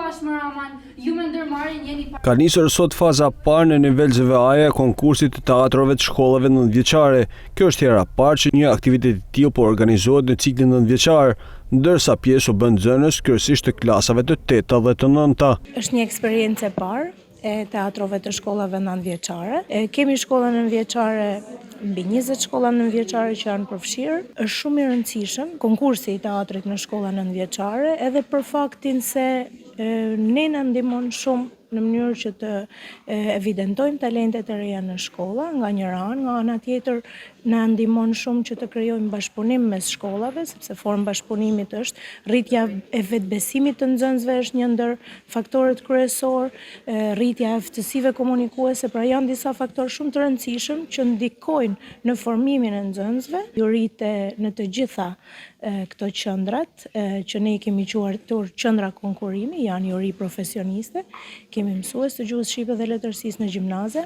bashkë me Raman, ju me ndërmarrjen jeni Ka nisur sot faza e parë në nivel ZVA e konkursit të teatrove të shkollave nëntëvjeçare. Kjo është hera e parë që një aktivitet i tillë po organizohet në ciklin nëntëvjeçar, ndërsa pjesë u bënë nxënës kryesisht të klasave të teta dhe të nënta. Është një eksperiencë e parë e teatrove të shkollave nëntëvjeçare. Kemi shkolla nëntëvjeçare, mbi 20 shkolla nëntëvjeçare që janë përfshirë. Është shumë i rëndësishëm konkursi i teatrit në shkolla nëntëvjeçare, edhe për faktin se ne na ndihmon shumë në mënyrë që të evidentojmë talentet e reja në shkolla, nga njëra anë, nga ana tjetër na ndihmon shumë që të krijojmë bashkëpunim mes shkollave, sepse formë bashkëpunimit është rritja e vetëbesimit të nxënësve është një ndër faktorët kryesor, rritja e aftësive komunikuese, pra janë disa faktorë shumë të rëndësishëm që ndikojnë në formimin e nxënësve. Juritë në të gjitha këto qendrat që ne i kemi quajtur qendra konkurrimi, janë juri profesioniste, kemi mësues të gjuhës shqipe dhe letërsisë në gjimnaze,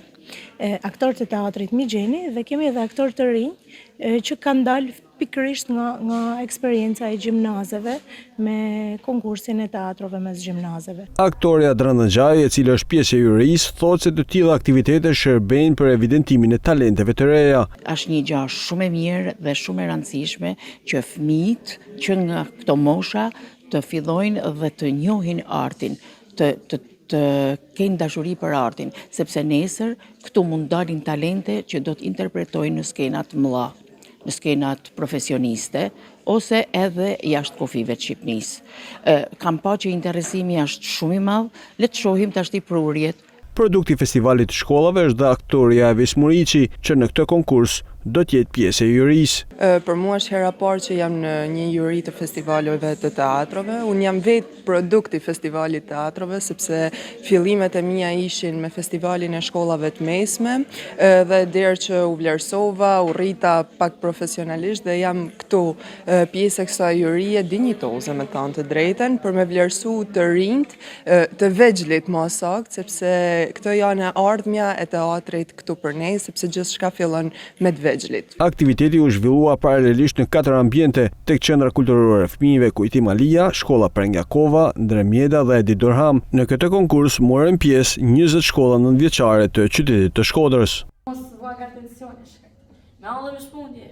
aktorë të teatrit Migjeni dhe kemi edhe aktorë të rinj që kanë dalë pikërisht nga nga eksperienca e gjimnazeve me konkursin e teatrove mes gjimnazeve. Aktorja Dranda Xhaj, e cila është pjesë e jurisë, thotë se të tilla aktivitete shërbejnë për evidentimin e talenteve të reja. Është një gjë shumë e mirë dhe shumë e rëndësishme që fëmijët që nga këto mosha të fillojnë dhe të njohin artin, të të të kenë dashuri për artin, sepse nesër këtu mund dalin talente që do të interpretojnë në skena të mëdha, në skenat profesioniste ose edhe jashtë kufijve të Shqipnisë. Kam pa që interesimi është shumë i madh, le të shohim tashti prurjet. Produkt i festivalit të shkollave është dhe aktorja Evis Muriqi, që në këtë konkurs do të jetë pjesë e jurisë. Për mua është hera parë që jam në një juri të festivaleve të teatrove. Unë jam vetë produkt i festivalit të teatrove, sepse fillimet e mia ishin me festivalin e shkollave të mesme dhe deri që u vlerësova, u rrita pak profesionalisht dhe jam këtu pjesë e kësaj jurie dinjitoze, me thënë të drejtën, për me vlerësu të rinjtë, të vegjlit ma saktë, sepse këto janë e ardhmja e teatrit këtu për ne, sepse gjithçka fillon me të vegjlit. Aktiviteti u zhvillua paralelisht në katër ambiente, tek Qendra Kulturore e Fëmijëve Kujtim Alija, Shkolla Preng Jakova, Ndre Mjeda dhe Edith Durham. Në këtë konkurs morën pjesë 20 shkolla nëntëvjeçare të qytetit të Shkodrës. Mos vua nga tensioni shkret. Me alle me shpundje.